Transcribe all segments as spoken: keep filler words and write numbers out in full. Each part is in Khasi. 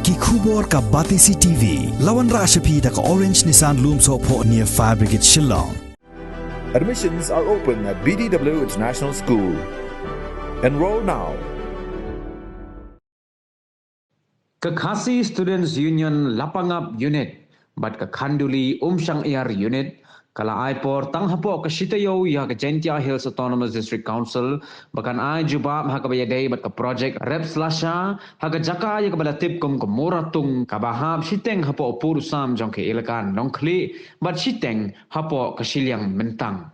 Ki khubor ka Batesi T V. La wanrah sha phi da ka Orange Nissan Lumsohphoh near Fire Brigade Shillong. Admissions are open at B D W International School. Enroll now. Ka Khasi Students Union Lapangap Unit bad ka Khanduli Umshangiar Unit ka la ai por tang hapoh ka shi taïew ïa ka Jaintia Hills Autonomous District Council ba kan ai jubab ha kaba ïadei bad ka projek Rep Slasha ha ka jaka ïa kaba la tip kum ka Muratung kaba hap shiteng hapoh u pud u sam jong ka elaka Nongkhlieh bad shiteng hapoh ka shiliang Myntang.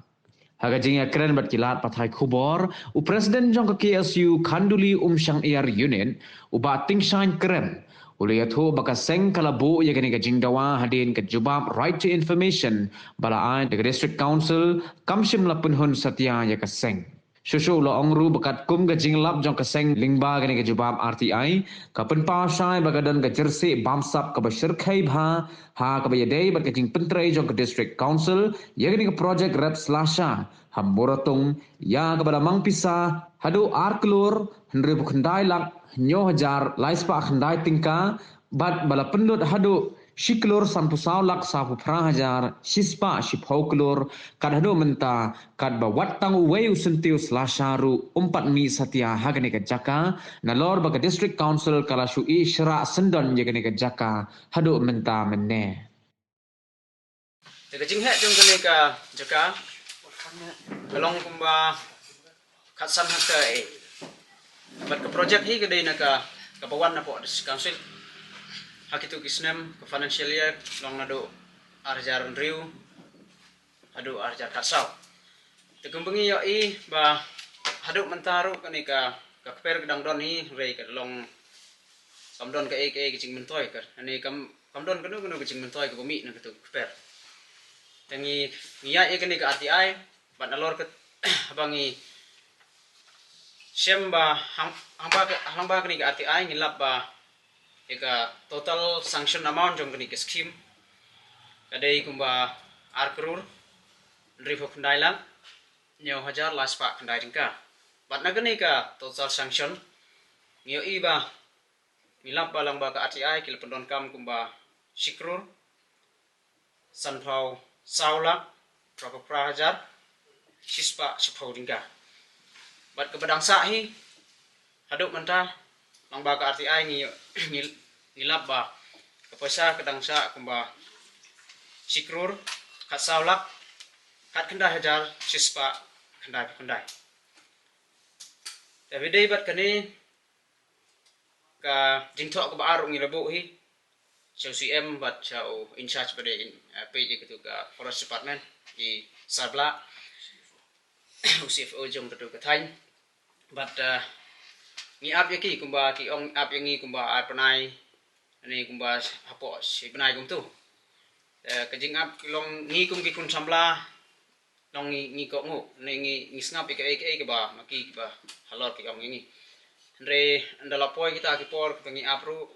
Ha ka jingïakren bad ki lad pathai khubor, u President jong ka K S U Khanduli Umshangiar Unit, u Bah Tingshain Kren, u la ïathuh ba ka seng ka la buh ïa kane ka jingdawa hadien ka jubab Right to Information ba la ai da ka District Council kam shym la pynhun satia ïa ka seng. Shuh shuh u la ong ruh ba katkum ka jinglap jong ka seng lyngba kane ka jubab R T I, ka pynpaw shai ba ka don ka jyrsieh bamsap kaba shyrkhei bha ha kaba ïadei bad ka jingpyntrei jong ka District Council ïa kane ka projek Rep Slasha ha Muratung ïa kaba la mang pisa haduh ar klur hynriewphew khyndai lak hynñiew hajar lai spah khyndai tyngka bad ba la pynlut haduh shi klur sanphew saw lak sawphew phra hajar shi spah shiphew klur kat haduh mynta, katba wat tang uwei u syntiew Slasha ruh um pat mih satia ha kane ka jaka nalor ba ka District Council ka la shu ïeh shrah syndon ïa kane ka jaka haduh mynta mynne. Te ka jingheh jong kane ka jaka ka long kumba khatsan hektar eh. Bad ka projek hi ka dei na ka kaba wan napoh District Council ha kitu ki snem ka financial year long naduh ar hajar hynriew haduh ar hajar khatsaw. Te kumba ngi ïohi ba haduh mynta ruh kane ka ka kper ka dang don hi hynrei ka long kam don kaei kaei ka jingmyntoi ka ne kam kam don kano kano ka jingmyntoi kaba mih na katu ka kper. Te ngi ngi ïaid ïa kane ka R T I bad nalor ka ba ngi shem ba hang hang ba ka hang ba kane ka R T I ngi lap ba ïa ka total sanction amount jong kane ka scheme ka dei kumba ar klur hynriewphew khyndai lak hynñiew hajar lai spah khyndai tyngka. Bad na kane ka total sanction ngi ïohi ba ngi lap ba lang ba ka R T I ki la pyndonkam kumba shi klur sanphew saw lak phraphew phra hajar shi spah shiphew tyngka. Bad kaba dang sah hi haduh mynta lang ba ka R T I ngi ngi ngi lap ba ka pisa ka dang sah kumba shi klur khatsaw lak khatkhyndai hajar shi spah khyndaiphew khyndai. Te ba dei bad kane ka jingthoh kaba ar ruh ngi la buh hi sha u C M bad sha u in charge ba dei in peit ïa katu ka forest department i Sarbla u C F O jong katu ka thaiñ. Bad ngi ap ïa ki kumba ki ong ap ïa ngi kumba ar bnai ne kumba hapoh shi bnai kumtu. Ka jingap ki long ngi kum ki khun samla long ngi ngi kohnguh ne ngi ngi sngap ïa kaei kaei kaba ma ki kiba halor ki ong ïa ngi. Hynrei ynda la poi kita ki por kiba ngi ap ruh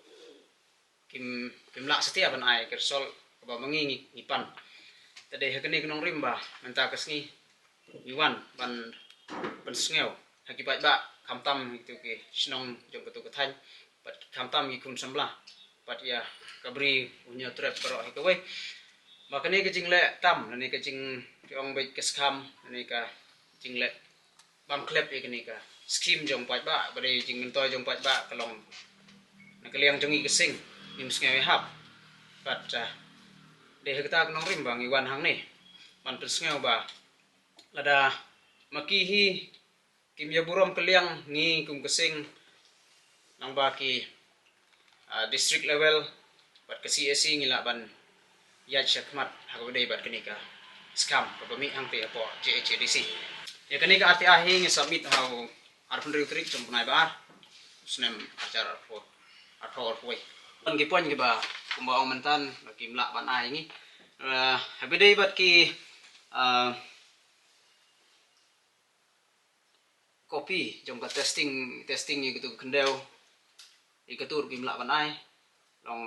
kim kim lah satia ban ai ka result kaba ma ngi ngi ngi pan. Te dei ha kane ka nongrim ba mynta ka sngi ngi wan ban pynsngew ha ki paidbah khamtam ha kitu ki shnong jong katu ka thaiñ bad khamtam ki khun samla bad ïa ka bri u Hynñiewtrep baroh hi kawei. Ba kane ka jingleh tam lane ka jing ki ong beit ka skam lane ka jingleh bam khlep ïa kane ka skim jong paidbah ba dei jingmyntoi jong paidbah ka long na ka liang jong ngi ka sing ngim sngew ïahap. Bad dei ha kata ka nongrim ba ngi wan hangne ban pynsngew ba lada ma ki hi kim ïa burom ka liang ngi kum ka sing nang ba ki district level bad ka C A C ngi lah ban ïaid sha khmat ha kaba dei bad kane ka skam kaba mih hangtei hapoh J H A D C. Ïa kane ka R T I hi ngi submit ha u arphew hynriew tarik jong u bnai ba ar snem arhajar arphew arphew arphew wei. Ban ki point kiba kumba ong mynta ba kim lah ban ai ngi ha kaba dei bad ki copy jong ka testing testing ïa katu ka khyndew ïa katu ruh kim lah ban ai long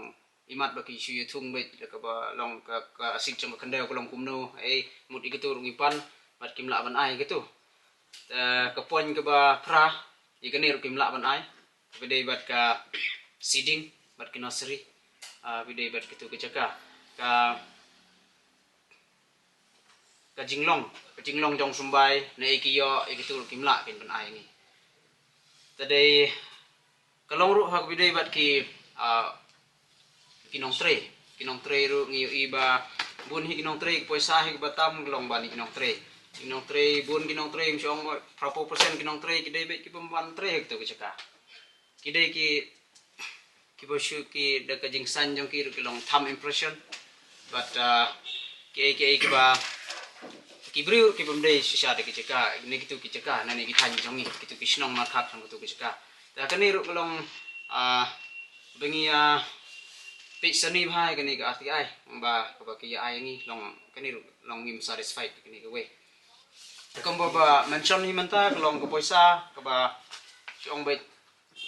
imat ba ki shu ïa thung beit da kaba long ka ka asid jong ka khyndew ka long kumno ei mut ïa katu ruh ngi pan bad kim lah ban ai ïa katu. Ka point kaba phra ïa kane ruh kim lah ban ai kaba dei bad ka seeding bad ki nursery, ah, phi dei bad kitu ki jaka. Ka, ka jinglong, ka jinglong jong sumbai, ne ki ïoh, ïa kitu ruh kim lah kin ban ai ngi. Te dei, ka long ruh ha ka phi dei bad ki, ah, ki nongtrei. Ki nongtrei ruh ngi ïohi ba bun hi ki nongtrei, ki poisa hi kiba tam ka long ban hi ki nongtrei. Ki nongtrei, bun ki nongtrei, ym shong ba, phraphew percent ki nongtrei, ki dei bad ki bym ban trei ha kitu ki jaka. Ki dei ki, kiba shu ki da ka jingsan jong ki ruh ki long thumb impression. Bad, ah, ki, ki, kiba, ki briew ki bym dei shisha da ki jaka, ne kitu ki jaka, ne ki thaiñ jong ngi, kitu ki shnong markhap jong kitu ki jaka. Te kane ruh ka long, ah, ba ngi, ah, peit sani bha kane ka R T I, ba, kaba ki ïa ai ngi long, kane ruh long ngim satisfied kane kawei. Te kumba ba mention hi mynta ka long ka poisa, kaba shong bad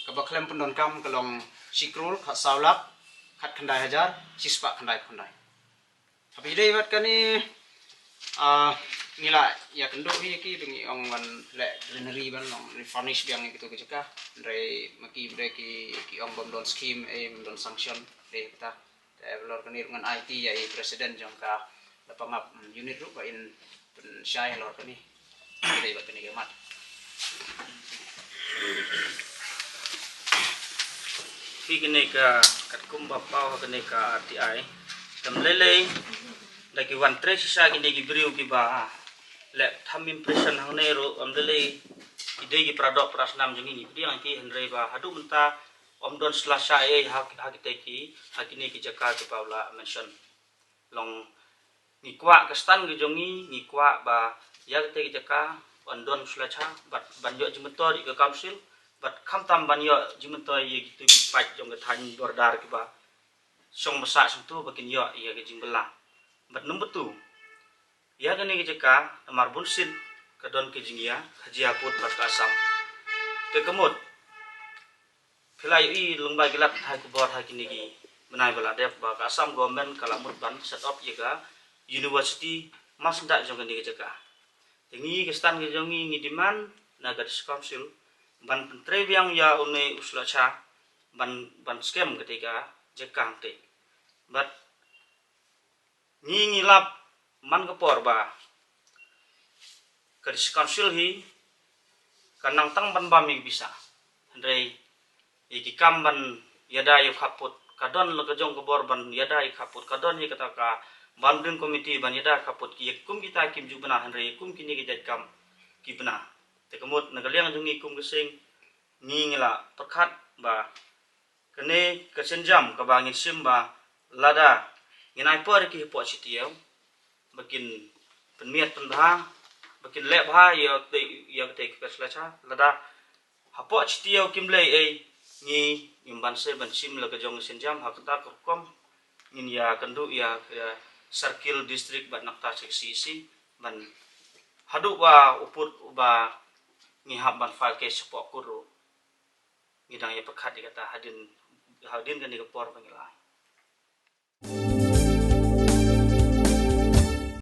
kaba khlem pyndonkam ka long shi klur, khatsaw lak, khatkhyndai hajar, shispah khyndaiphew khyndai. Haba ïadei bad kane, ah, ngi la ïakynduh hi ïa ki ba ngi ong ban leh greenery ban long refurnish biang ïa kitu ki jaka. Hynrei ma ki ba dei ki, ki ong bym don scheme, eh, bym don sanction, dei kata. Te halor kane ruh ngan ai ti ïa i president jong ka Lapangap, mm, unit ruh ba in pynshai halor kane. Dei bad kane ka mat. Phi kane ka katkum ba paw ha kane ka R T I. Kam lei lei da ki wan trei shisha kine ki briew kiba leh thumb impression hangne ruh, kam lei lei ki dei ki para doh para snam jong ngi, ngi pdiang ki, hynrei ba haduh mynta ym don slasha ei ha, ha kite ki, ha kine ki jaka kiba u la mention. Long ngi kwah ka stand ka jong ngi, ngi kwah ba ïa kite ki jaka ban don slasha, bad ban ïoh jingmyntoi ïa ka council, bad khamtam ban ïoh jingmyntoi ïa kitu ki paid jong ka thaiñ border kiba shong ba sah shong tu ba kin ïoh ïa ka jingbylla. Bad number two, ïa kane ka jaka namar bun sien ka don ka jingïa, ka jia pud bad ka Assam. Te ka mut phi la ïohi lyngba ki lad hai khubor ha kine ki bnai ba la dep ba ka Assam government ka la mut ban set up ïa ka university mar syndah jong kane ka jaka. Te ngi ka stand ka jong ngi, ngi demand na ka District Council ban pyntrei biang ïa une u slasha ban, ban skhem kata ka jaka hangta. Bad ngi, ngi lap man ka por ba ka District Council hi ka nang tang ban bam ïa ka pisa. Hynrei ïa ki kam ban ïada ïa u khappud ka don, la ka jong ka bor ban ïada ïa u khappud ka don, ïa kata ka boundary committee ban ïada khappud, ki kum kita kim ju bna, hynrei kum kine ki jait kam ki bna. Te ka mut na ka liang jong ngi kum ka seng, ngi, ngi la pyrkhat ba kane ka sienjam kaba ngin shim ba lada ngin ai por ïa ki hapoh C T O ba kin pynmiat pynbha, ba kin leh bha ïa te, ïa te ka slasha, lada hapoh C T O kim leh ei, ngi, ngim banse ban shim la ka jong ka sienjam. Ha kata ka rukom ngin ïakynduh ïa, ïa circle, district bad nangta C C ban haduh ba u pud uba ngi hap ban file case shapoh court ruh ngi dang ïa pyrkhat ïa kata hadien, hadien kane ka por ba ngi la ai.